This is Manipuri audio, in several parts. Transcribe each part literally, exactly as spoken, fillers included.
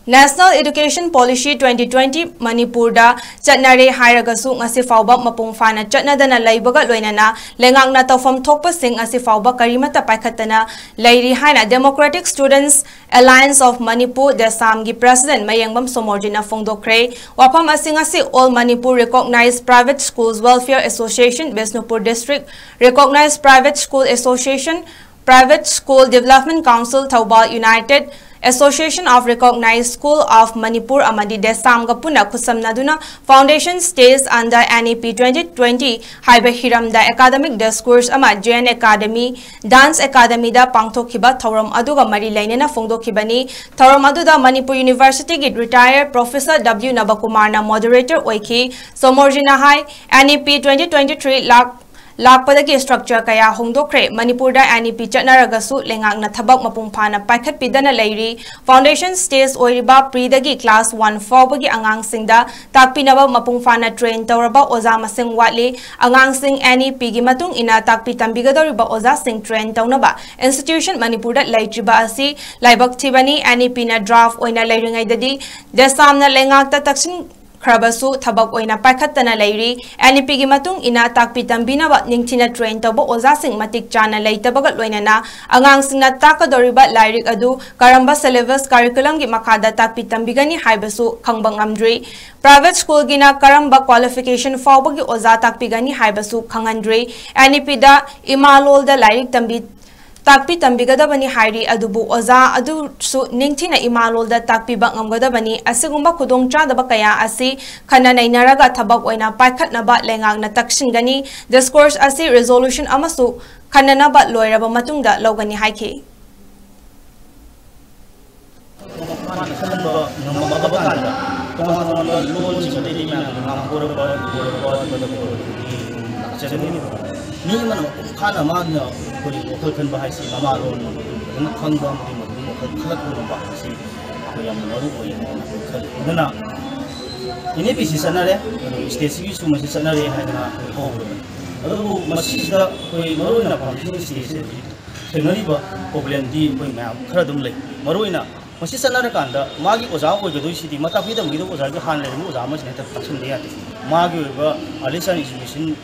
National Education Policy twenty twenty ꯃꯅꯤꯄꯨꯔꯗ ꯆꯠꯅꯔꯦ ꯍꯥꯏꯔꯒꯁꯨ ꯉꯁꯤ ꯐꯥꯎꯕ ꯃꯄꯨꯡ ꯐꯥꯅ ꯆꯠꯅꯗꯅ ꯂꯩꯕꯒ ꯂꯣꯏꯅꯅ ꯂꯩꯉꯥꯛꯅ ꯇꯧꯐꯝ ꯊꯣꯛꯄꯁꯤꯡ ꯑꯁꯤ ꯐꯥꯎꯕ ꯀꯔꯤꯃꯠꯇ ꯄꯥꯏꯈꯠꯇꯅ ꯂꯩꯔꯤ ꯍꯥꯏꯅ Democratic Students Alliance of Manipur, ꯗꯦꯁꯥꯝꯒꯤ president ꯃꯌꯦꯡꯕꯝ ꯁꯣꯃꯣꯔꯖꯤꯅ ꯐꯣꯡꯗꯣꯛꯈ꯭ꯔꯦ꯫ ꯋꯥꯐꯝ ꯑꯁꯤ ꯉꯁꯤ All Manipur Recognized Private Schools Welfare Association, Bishnupur District Recognized Private School Association, Private School Development Council, Thoubal United Association of Recognized School of Manipur ꯑꯃꯗꯤ ꯗꯦꯁꯥꯝꯒ ꯄꯨꯟꯅ ꯈꯨꯠꯁꯝꯅꯗꯨꯅ Foundation Stage under N E P twenty twenty ꯍꯥꯏꯕ ꯍꯤꯔꯝꯗ academic discourse ꯑꯃ J N Academy, Dance Academyꯗ ꯄꯥꯡꯊꯣꯛꯈꯤꯕ ꯊꯧꯔꯝ ꯑꯗꯨꯒ ꯃꯔꯤ ꯂꯩꯅꯅ ꯐꯣꯡꯗꯣꯛꯈꯤꯕꯅꯤ꯫ ꯊꯧꯔꯝ ꯑꯗꯨꯗ Manipur Universityꯒꯤ retired Professor W ꯅꯕꯀꯨꯃꯥꯔꯅ moderator ꯑꯣꯏꯈꯤ꯫ ꯁꯣꯃꯣꯔꯖꯤꯅ ꯍꯥꯏ, N E P twenty twenty-three ꯂꯥꯛ ꯂꯥꯛꯄꯗꯒꯤ structure ꯀꯌꯥ ꯍꯣꯡꯗꯣꯛꯈ꯭ꯔꯦ꯫ ꯃꯅꯤꯄꯨꯔꯗ N E P ꯆꯠꯅꯔꯒꯁꯨ ꯂꯩꯉꯥꯛꯅ ꯊꯕꯛ ꯃꯄꯨꯡ ꯐꯥꯅ ꯄꯥꯏꯈꯠꯄꯤꯗꯅ ꯂꯩꯔꯤ꯫ Foundation stage ꯑꯣꯏꯔꯤꯕ preꯗꯒꯤ class one ꯐꯥꯎꯕꯒꯤ ꯑꯉꯥꯡꯁꯤꯡꯗ ꯇꯥꯛꯄꯤꯅꯕ ꯃꯄꯨꯡ ꯐꯥꯅ train ꯇꯧꯔꯕ ꯑꯣꯖꯥ ꯃꯁꯤꯡ ꯋꯥꯠꯂꯤ꯫ ꯑꯉꯥꯡꯁꯤꯡ N E Pꯒꯤ ꯃꯇꯨꯡ ꯏꯟꯅ ꯇꯥꯛꯄꯤ ꯇꯝꯕꯤꯒꯗꯧꯔꯤꯕ ꯑꯣꯖꯥꯁꯤꯡ train ꯇꯧꯅꯕ institution ꯃꯅꯤꯄꯨꯔꯗ ꯂꯩꯇ꯭ꯔꯤꯕ ꯑꯁꯤ ꯂꯥꯏꯕꯛ ꯊꯤꯕꯅꯤ꯫ N E Pꯅ draft ꯑꯣꯏꯅ ꯂꯩꯔꯤꯉꯩꯗꯗꯤ ꯗꯦꯁꯥꯝꯅ ꯂꯩꯉꯥꯛꯇ ꯇꯛꯁꯤꯟ ꯈ꯭ꯔꯕꯁꯨ ꯊꯕꯛ ꯑꯣꯏꯅ ꯄꯥꯏꯈꯠꯇꯅ ꯂꯩꯔꯤ꯫ N E Pꯒꯤ ꯃꯇꯨꯡ ꯏꯟꯅ ꯇꯥꯛꯄꯤ ꯇꯝꯕꯤꯅꯕ ꯅꯤꯡꯊꯤꯅ train ꯇꯧꯕ ꯑꯣꯖꯥꯁꯤꯡ ꯃꯇꯤꯛ ꯆꯥꯅ ꯂꯩꯇꯕꯒ ꯂꯣꯏꯅꯅ ꯑꯉꯥꯡꯁꯤꯡꯅ ꯇꯥꯛꯀꯗꯧꯔꯤꯕ ꯂꯥꯏꯔꯤꯛ ꯑꯗꯨ ꯀꯔꯝꯕ syllabus curriculumꯒꯤ ꯃꯈꯥꯗ ꯇꯥꯛꯄꯤ ꯇꯝꯕꯤꯒꯅꯤ ꯍꯥꯏꯕꯁꯨ ꯈꯪꯕ ꯉꯝꯗ꯭ꯔꯤ꯫ Private schoolꯒꯤꯅ ꯀꯔꯝꯕ qualification ꯐꯥꯎꯕꯒꯤ ꯑꯣꯖꯥ ꯇꯥꯛꯄꯤꯒꯅꯤ ꯍꯥꯏꯕꯁꯨ ꯈꯪꯍꯟꯗ꯭ꯔꯤ꯫ N E Pꯗ ꯏꯃꯥ ꯂꯣꯜꯗ ꯂꯥꯏꯔꯤꯛ ꯇꯝꯕꯤ ꯇꯥꯛꯄꯤ ꯇꯝꯕꯤꯒꯗꯕꯅꯤ ꯍꯥꯏꯔꯤ, ꯑꯗꯨꯕꯨ ꯑꯣꯖꯥ ꯑꯗꯨꯁꯨ ꯅꯤꯡꯊꯤꯅ ꯏꯃꯥ ꯂꯣꯜꯗ ꯇꯥꯛꯄꯤꯕ ꯉꯝꯒꯗꯕꯅꯤ꯫ ꯑꯁꯤꯒꯨꯝꯕ ꯈꯨꯗꯣꯡꯆꯥꯗꯕ ꯀꯌꯥ ꯑꯁꯤ ꯈꯟꯅ ꯅꯩꯅꯔꯒ ꯊꯕꯛ ꯑꯣꯏꯅ ꯄꯥꯏꯈꯠꯅꯕ ꯂꯩꯉꯥꯛꯅ ꯇꯛꯁꯤꯟꯒꯅꯤ꯫ Discourse ꯑꯁꯤ resolution ꯑꯃꯁꯨ ꯈꯟꯅꯅꯕ ꯂꯣꯏꯔꯕ ꯃꯇꯨꯡꯗ ꯂꯧꯒꯅꯤ ꯍꯥꯏꯈꯤ꯫ ꯃꯥꯅ ꯈꯟꯕ ꯉꯝꯃꯛꯑꯕ ꯀꯥꯟꯗ ꯇꯣꯉꯥꯟ ꯇꯣꯉꯥꯟꯕ ꯂꯣꯟꯁꯤꯡ ꯑꯇꯩ ꯃꯌꯥꯝꯅ ꯉꯥꯡꯊꯣꯔꯛꯄ, ꯏꯊꯣꯔꯛꯄ, ꯂꯥꯛꯆꯒꯅꯤ꯫ ꯃꯤ ꯑꯃꯅ ꯃꯄꯨꯡ ꯐꯥꯅ ꯃꯥꯅ ꯑꯩꯈꯣꯏ ꯋꯥꯈꯜ ꯈꯟꯕ ꯍꯥꯏꯁꯤ ꯃꯃꯥ ꯂꯣꯟ ꯐꯖꯅ ꯈꯪꯕ ꯑꯃꯗꯤ ꯃꯗꯨꯒꯤ ꯋꯥꯈꯜ ꯈꯜꯂꯛꯄ ꯉꯝꯕ ꯍꯥꯏꯕꯁꯤ ꯑꯩꯈꯣꯏ ꯌꯥꯝꯅ ꯃꯔꯨ ꯑꯣꯏ ꯍꯥꯏꯅ ꯑꯩꯈꯣꯏ ꯈꯜꯂꯤ꯫ ꯑꯗꯨꯅ N E Pꯁꯤ ꯆꯠꯅꯔꯦ, ꯑꯗꯨ stateꯁꯤꯒꯤꯁꯨ ꯃꯁꯤ ꯆꯠꯅꯔꯦ ꯍꯥꯏꯗꯅ ꯑꯩꯈꯣꯏ ꯍꯧꯈ꯭ꯔꯕꯅꯤ꯫ ꯑꯗꯨꯕꯨ ꯃꯁꯤꯁꯤꯗ ꯑꯩꯈꯣꯏ ꯃꯔꯨꯑꯣꯏꯅ foundation stageꯁꯤ ꯍꯧꯖꯤꯛ ꯊꯦꯡꯅꯔꯤꯕ problemꯗꯤ ꯑꯩꯈꯣꯏ ꯃꯌꯥꯝ ꯈꯔ ꯑꯗꯨꯝ ꯂꯩ꯫ ꯃꯔꯨꯑꯣꯏꯅ ꯃꯁꯤ ꯆꯠꯅꯔꯀꯥꯟꯗ ꯃꯥꯒꯤ ꯑꯣꯖꯥ ꯑꯣꯏꯒꯗꯣꯏꯁꯤꯗꯤ, ꯃꯇꯥꯛꯄꯤ ꯇꯝꯕꯤꯒꯗꯧꯕ ꯑꯣꯖꯥꯒꯤ ꯍꯥꯟꯅ ꯂꯩꯔꯝꯕ ꯑꯣꯖꯥ ꯑꯃꯁꯤꯅ ꯍꯦꯛꯇ ꯇꯥꯛꯁꯤꯟꯕ ꯌꯥꯗꯦ꯫ ꯃꯥꯒꯤ ꯑꯣꯏꯕ early child education,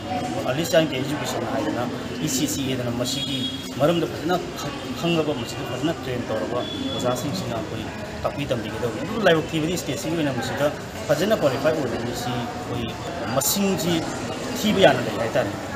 early child education ꯍꯥꯏꯗꯅ E C C ꯍꯥꯏꯗꯅ, ꯃꯁꯤꯒꯤ ꯃꯔꯝꯗ ꯐꯖꯅ ꯈꯪ-, ꯈꯪꯂꯕ, ꯃꯁꯤꯗ ꯐꯖꯅ train ꯇꯧꯔꯕ ꯑꯣꯖꯥꯁꯤꯡꯁꯤꯅ ꯑꯩꯈꯣꯏ ꯇꯥꯛꯄꯤ ꯇꯝꯕꯤꯒꯗꯧꯕꯅꯤ꯫ ꯑꯗꯨꯕꯨ ꯂꯥꯏꯕꯛ ꯊꯤꯕꯗꯤ stateꯁꯤꯒꯤ ꯑꯣꯏꯅ ꯃꯁꯤꯗ ꯐꯖꯅ qualify ꯑꯣꯏꯕ ꯃꯤꯁꯤ ꯑꯩꯈꯣꯏ ꯃꯁꯤꯡꯁꯤ ꯊꯤꯕ ꯌꯥꯅ ꯂꯩ ꯍꯥꯏꯇꯥꯔꯦ꯫